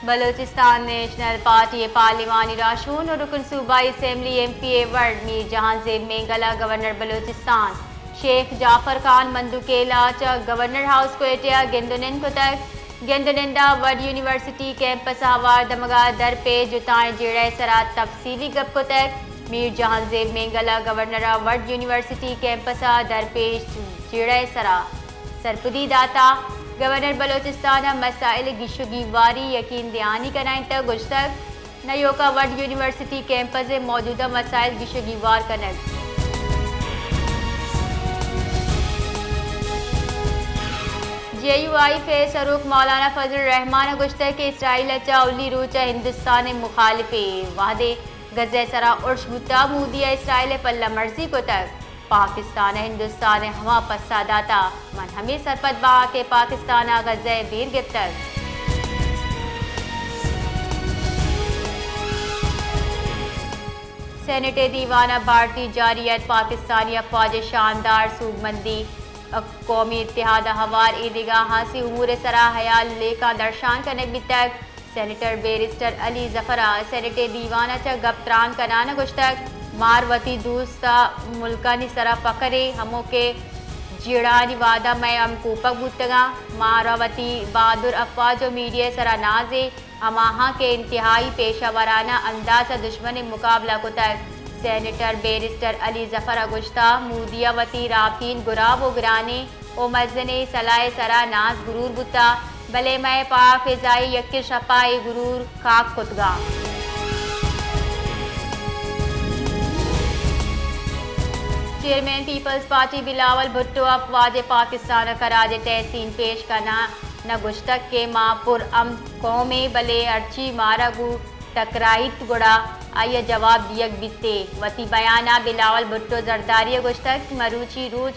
Balochistan national party ءِ پارلیمانی راہشون ءُ رکن صوبائی اسمبلی ایم پی اے وڑ میر جہانزیب مینگل ءَ گورنر بلوچستان شیخ جعفر خان مندوکیل ءَ چہ گورنر ہاؤس کوئٹہ ءَ گند ءُ نند کتگ۔ گند ءُ نند ءَ وڈ یونیورسٹی کیمپس ءَ ہوار دمگ ءَ درپیش جتائیں جیڑہ ءِ سرا تفصیلی گپ کتگ۔ میر جہانزیب مینگل ءَ گورنر ءَ وڈ یونیورسٹی کیمپس ءَ درپیش جیڑہ ءِ سرا سرپدی داتا۔ گورنر بلوچستان ءَ مسائل گیش ءُ گیواری یقین دہانی کنائینتگ ءُ گوشتگ، نہ ایوکا وڈ یونیورسٹی کیمپس ءِ موجودہ مسائل گیش ءُ گیوار کنگ۔ جے یو آئی ءِ سروک مولانا فضل الرحمان ءَ گوشتگ کہ اسرائیل ءَ چہ اولی روچ ءَ ہندوستان ءِ مخالف ءَ وہدے غزہ ءِ سرا ارش بوتا، مودی ءَ اسرائیل ءِ پلہ مرزی کتگ۔ پاکستان ءَ ہندوستان ءِ ہما پسہ داتا، من ہمے سرپد باں کہ پاکستان ءَ غزہ ءَ بیر گپتگ۔ سینیٹ ءِ دیوان ءَ بھارتی جارحیت پاکستانی افواج ءِ شاندار سوبمندی ءُ قومی اتحاد ءَ ہوار اے دگہ ہاسی امور ءِ سرا ہیال لیکاں درشان کنگ بیتگ۔ سینیٹر بیرسٹر علی ظفر ءَ سینیٹ ءِ دیوان ءَ چہ گپ تران کنان ءَ گوشتگ، مار وتی دوست ءِ ملکانی سرا فخر ایں، ہمو کہ جیڑھانی وہد ءَ مئے ہمکوپگ بوتگاں، مارا وتی بہادر افواج ءُ میڈیا ءِ سرا ناز ایں، ہماہاں کہ انتہائی پیشہ ورانہ انداز ءَ دشمن ءِ مقابلہ کتگ۔ سینیٹر بیرسٹر علی ظفر ءَ گوشتہ، مودی ءَ وتی رافیل گراب ءُ گرانیں ءُ مزنیں سلاہ ءِ سرا ناز گرور بوتہ، بلے مئے پاک فضا ءَ یکیں شپ ءَ اے گرور کاک کتگاں۔ چیئرمین پیپلز پارٹی بلاول بھٹو ءَ افواج پاکستان ءَ خراج تحسین پیش کنان ءَ گوشتگ کہ ما پر امن قومے، بلے ہرچی مارا گوں ٹکرائیت گڑا آئی ءَ جواب دیگ بیت۔ وتی بیان ءَ بلاول بھٹو زرداری ءَ گوشتگ کہ مروچی روچ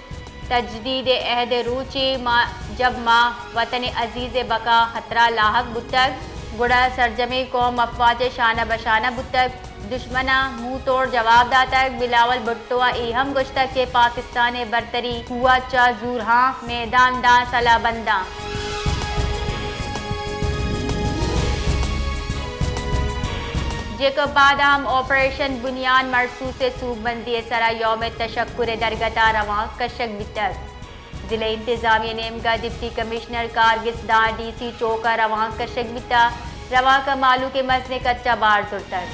تجدید عہد ءِ روچے، ما، جب ما وطن عزیز ءِ بقا خطرہ لاحق بوتگ، گڑا سرجمیں قوم افواج ءِ شانہ بشانہ بوتگ، دشمن ءَ منہ توڑ جواب داتگ۔ بلاول بھٹو ءَ اے ہم گوشتگ کہ پاکستان ءِ برتری قوت چہ زورہاں میدان داں سلاہ بنداں۔ جیکب آباد ءَ ہم آپریشن بنیان مرصوص ءِ سوبمندی ءِ سرا یوم تشکر ءِ درگت ءَ روانک کشگ بیتگ۔ ضلعی انتظامیہ ءِ نیمگ ءَ ڈپٹی کمشنر کارگس داں ڈی سی چوک ءَ روانک کشگ بیتگ۔ روانک ءَ مہلوک ءِ مزنیں کچ ءَ بار زرتگ۔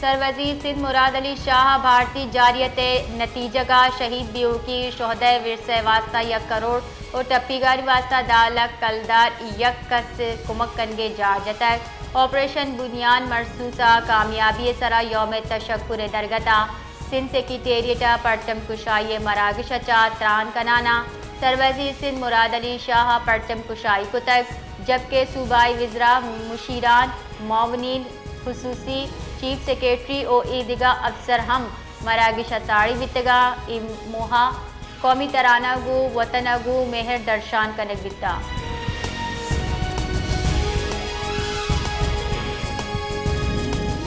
سروزیر سندھ مراد علی شاہ ءَ بھارتی جارحیت ءِ نتیجگ ءَ شہید بیوکی شہداء ورثہ ءِ واستہ یک کروڑ ءُ ٹپیگانی واستہ دہ لکھ کلدار یک کس ءِ کمک کنگ ءِ جار جتگ۔ آپریشن بنیان مرصوص ءِ کامیابی ءِ سرا یوم تشکر ءِ درگت ءَ سندھ سیکرٹریٹ ءَ پرچم کشائی ءِ مراگش ءَ چہ تران کنان ءَ سروزیر سندھ مراد علی شاہ ءَ پرچم کشائی کتگ، جبکہ صوبائی وزراء، مشیران، معاونین خصوصی، چیف سیکرٹری ءُ اے دگہ افسر ہم مراگش ءَ ساڑی بیتگ ءُ اے موہ ءَ قومی ترانہ گوں وطن ءَ گوں مہر درشان کنگ بیتگ۔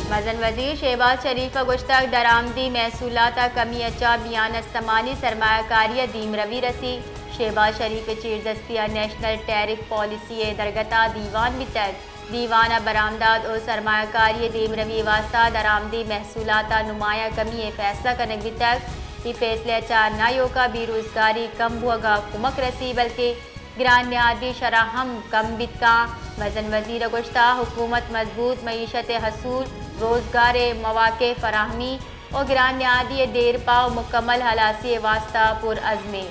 مزن وزیر شہباز شریف ءَ گوشتگ، درآمدی محصولات ءِ کمی ءَ چہ میان استمانی سرمایہ کاری ءَ دیمروی رسی۔ شہباز شریف ءِ چیردستی ءَ نیشنل ٹیرف پالیسی ءِ درگت ءَ دیوان بیتگ۔ دیوان ءَ برآمدات ءُ سرمایہ کاری ءِ دیمروی ءِ واستہ درآمدی محصولات ءِ نمایاں کمی ءِ فیصلہ کنگ بیتگ۔ اے فیصلہ ءَ چہ نہ ایوک ءَ بے روزگاری کم بوگ ءَ کمک رسی، بلکیں گران نہادی شرح ہم کم بیت کاں۔ مزن وزیر ءَ گوشتہ، حکومت مضبوط معیشت ءِ حصول، روزگار ءِ مواقع ءِ فراہمی، ءُ گران نہادی ءِ دیرپا ءُ مکمل ہلاسی ءِ واستہ پرعزم ایں۔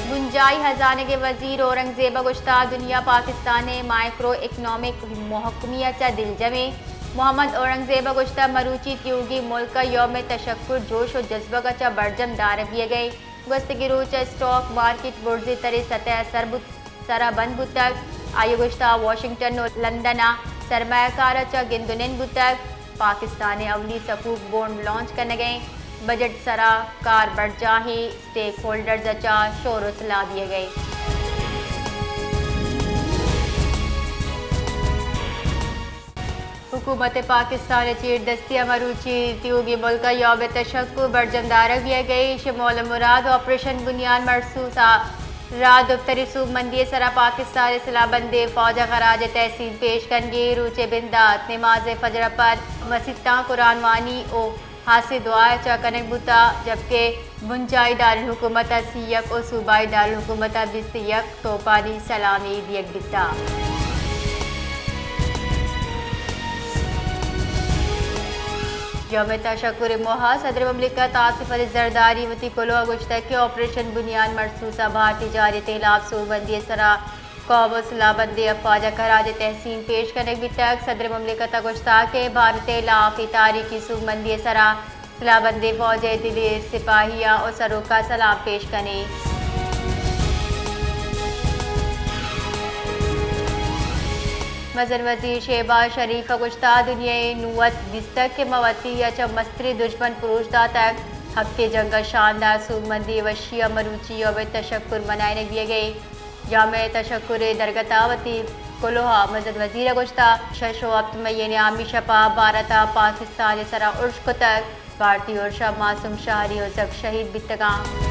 بنجاہی ہزانگ ءِ وزیر اورنگزیب ءَ گوشتہ، دنیا پاکستان ءِ مائیکرو اکنامک محکمی ءَ چہ دلجم ایں۔ محمد اورنگزیب ءَ گوشتہ، مروچی تیوگیں ملک ءَ یوم تشکر جوش ءُ جذبگ ءَ چہ برجم دارگ بیگ ءَ ایں۔ گوستگیں روچ ءَ اسٹاک مارکیٹ برزیں تریں سطح ءَ سر بوت۔ سرا بند بوتگ۔ آئی ءَ گوشتہ، واشنگٹن ءُ لندن ءَ سرمایہ کار ءَ چہ گند ءُ نند بوتگ۔ پاکستان ءِ اولی سکوک بونڈ لانچ کنگ ءَ ایں۔ بجٹ ءِ سرا کار برجاہیں اسٹیک ہولڈرز ءَ چہ شور ءُ سلاہ دیگ ءَ ایں۔ حکومت پاکستان ءِ چیر دستی ءَ مروچی تیوگیں ملک ءَ یوم تشکر برجم دارگ بیگ ءَ، ایش ءِ مول ءُ مراد آپریشن بنیاد مرصوص ءَ راہ دپتری سوبمندی ءِ سرا پاکستان ءِ سلاہ بندیں فوج ءَ خراج تحسین پیش کنگی، روچ ءِ بندات نماز فجر ءَ پد مسیتاں قرآن وانی ءُ ہاسیں دعا چہ کنگ بوتگ، جبکہ بنجاہی دارالحکومت ءَ سی یک ءُ صوبائی دارالحکومت ءَ بیست یک توپانی سلامی دیگ بیتگ۔ یوم تشکر ءِ موہ ءَ صدر مملکت آصف علی زرداری وتی کلوہ ءَ گوشتگ کہ آپریشن بنیاد مرصوص ءَ بھارتی جارحیت ءِ ہلاپ سوبمندی ءِ سرا قوم ءُ سلاہ بندیں افواج ءَ خراج تحسین پیش کنگ بیتگ۔ صدر مملکت ءَ گوشتگ کہ بھارت ءِ لاف ءِ تاریخی سوبمندی ءِ سرا سلاہ بندیں فوج ءِ دلیر سپاہیاں ءُ سروکاں سلام پیش کنیں۔ مزن وزیر شہباز شریف ءَ گوشتگ، دنیا ءَ نوں وت دیستگ کہ ما وتی ءَ چہ مستریں دژمن پروش داتگ۔ ہپتیں جنگ ءِ شاندار سوبمندی ءِ وشی ءَ مروچی یوم تشکر منائینگ بیگ ءَ۔ یوم تشکر ءِ درگت ءَ وتی کلوہ ءَ مزن وزیر ءَ گوشتگ، شش ءُ ہپت مئی ءِ نیامی شپ ءَ بھارت ءَ پاکستان ءِ سرا ارش کتگ۔ بھارتی ارش ءَ معصوم شہری ءُ زھگ شہید بیتگ اَنت۔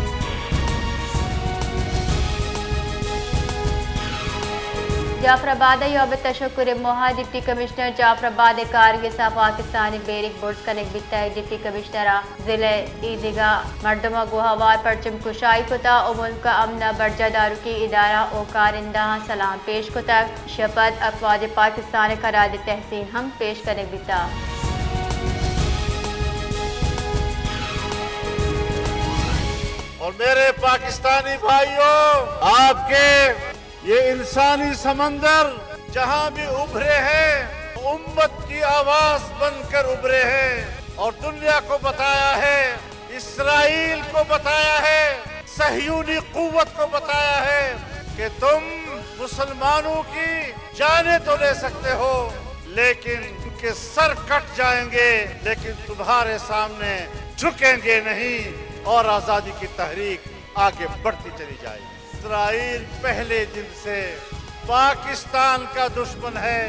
جعفر آباد ءَ یوم تشکر ءِ موہ ءَ ڈپٹی کمشنر جعفر آباد ءِ کارگس ءَ پاکستانی بیرک برز کنگ بیتگ۔ ڈپٹی کمشنر ءَ ضلع ءِ ایدگہ مردماں گوں ہوار پرچم کشائی کت ءُ ملک ءِ امن ءِ برجاہ داروکیں ادارہ ءُ کارندہاں سلام پیش کتگ۔ ایشی ءَ پد افواج پاکستان ءَ خراج تحسین ہم پیش کنگ بیتگ۔ اور میرے پاکستانی بھائیوں، آپ کے یہ انسانی سمندر جہاں بھی ابھرے ہیں، امت کی آواز بن کر ابھرے ہیں اور دنیا کو بتایا ہے، اسرائیل کو بتایا ہے، صہیونی قوت کو بتایا ہے کہ تم مسلمانوں کی جانیں تو لے سکتے ہو، لیکن ان کے سر کٹ جائیں گے، لیکن تمہارے سامنے جھکیں گے نہیں اور آزادی کی تحریک آگے بڑھتی چلی جائے گی۔ اسرائیل پہلے دن سے پاکستان کا دشمن ہے،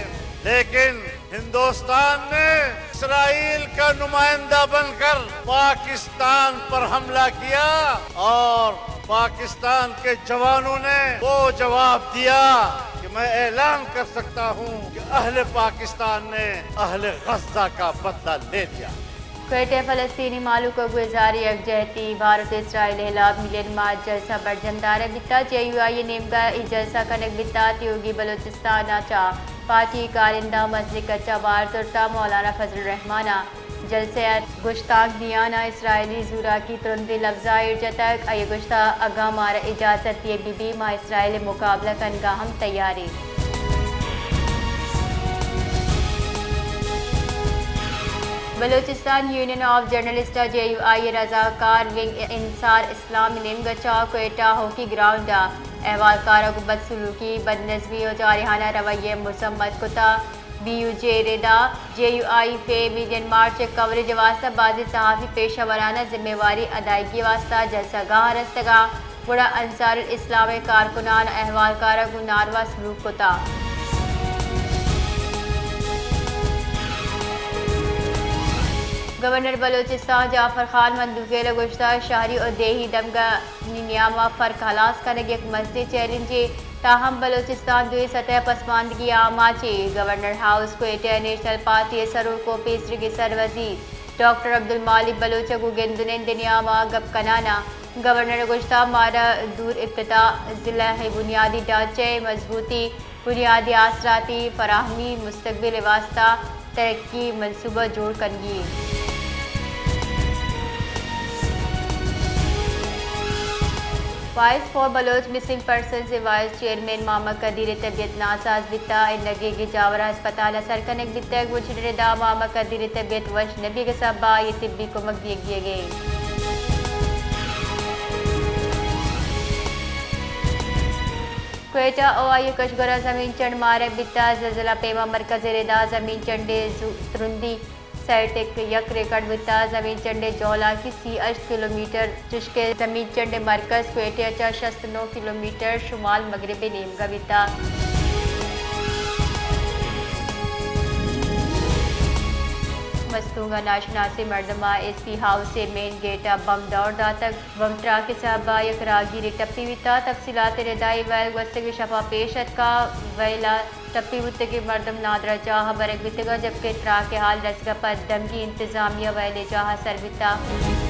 لیکن ہندوستان نے اسرائیل کا نمائندہ بن کر پاکستان پر حملہ کیا اور پاکستان کے جوانوں نے وہ جواب دیا کہ میں اعلان کر سکتا ہوں کہ اہل پاکستان نے اہل غزہ کا بدلہ لے لیا۔ کوئٹہ ءَ فلسطینی مھلوک ءَ گوں اظہار یکجہتی، بھارت ءُ اسرائیل ءِ ہلاپ ملین مارچ جلسہ برجم دارگ بیتگ۔ جے یو آئی ءِ نیمگ ءَ اے جلسہ کنگ بیتگ۔ تیوگیں بلوچستان ءَ چہ پارٹی کارندہاں مزنیں کچ ءَ بار زرتگ۔ مولانا فضل الرحمان ءَ جلسہ ءَ گشتانک دیان ءَ اسرائیلی زوراکی ءِ ترندیں لبزاں ایر جتگ۔ آئی ءَ گوشتگ، اگاں مارا اجازت دیگ بہ بیت، ما اسرائیل ءِ مقابلہ کنگ ءَ ہم تیار ایں۔ بلوچستان یونین آف جرنلسٹ ءُ جے یو آئی ءِ رضاکار ونگ انصار اسلام ءِ نیمگ ءَ چہ کوئٹہ ہاکی گراؤنڈ ءَ احوالکار ءَ گوں بدسلوکی، بدنظمی ءُ جارحانہ رویہ ءِ مذمت کتگ۔ بی یو جے ءِ رد ءَ جے یو آئی فیم ملین مارچ ءِ کوریج ءِ واستہ بازیں صحافی پیشہ وراں ذمہ واری ادائیگی ءِ واستہ جلسہ گاہ ءَ رستگ اَنت، گڑا انصار الاسلام ءِ کارکنان ءُ احوالکار ءَ گوں ناروا سلوک کتگ۔ گورنر بلوچستان جعفر خان مندوخیل ءَ گوشتگ، شہری ءُ دیہی دمگانی نیام ءَ فرق ہلاس کنگ یک مزنیں چیلنجے، تاہم بلوچستان دوئیں سطح ءَ پسماندگی ءِ آماچ ایں۔ گورنر ہاؤس کوئٹہ ءَ نیشنل پارٹی ءِ سروک ءُ پیسریگیں سروزیر ڈاکٹر عبدالمالک بلوچ ءَ گوں گند ءُ نند ءِ نیام ءَ گپ کنان ءَ گورنر ءَ گوشتگ، مارا دور افتتاح ضلع ءِ بنیادی ڈھانچہ ءِ مضبوطی، بنیادی آسراتی فراہمی، مستقبل ءِ واستہ ترقی منصوبہ جوڑ کنگی ایں۔ Voice for Baloch missing persons ءِ وائس چیئرمین محمد قدیر ءِ طبیعت ناساز بیتگ، انگہ گجاور ءَ ہسپتال ءَ سر کنگ بیتگ۔ بلوچ ءِ ردا محمد قدیر ءِ طبیعت وش نہ بیگ ءِ سبب ءَ آئی ءَ طبی کمک دیگ بیگ ءَ ایں۔ کوئٹہ ءُ آئی ءِ کشگور ءَ زمین چنڈ مارگ بیتگ۔ زلزلہ پیما مرکز ءِ ردا زمین چنڈ ءِ زو-، ترندی سیٹ یک ریکارڈ بیتگ۔ زمین چنڈ ءِ جہلانکی سی ءُ ہشت کلومیٹر، چشکہ زمین چنڈ ءِ مرکز کوئٹہ ءَ چہ شست ءُ نو کلومیٹر شمال مغرب ءِ نیمگ ءَ بیتگ۔ رستونگ ء ناشناسیں مردماں ایس پی ہاؤس ء مین گیٹ ء بمب دور داتگ۔ بمب تراک ء سبب ء یک راہگیرے ٹپی بیتگ۔ تفصیلات ء ردائی ویل گوستگیں شپ ء پیش اتکگ۔ ویل ء ٹپی بوتگیں مردم نادراہ جاہ ء برگ بیتگ، جبکہ تراک ء ہال رسگ ء پد دمگی انتظامیہ ویل ء جاہ ء سر بیتگ۔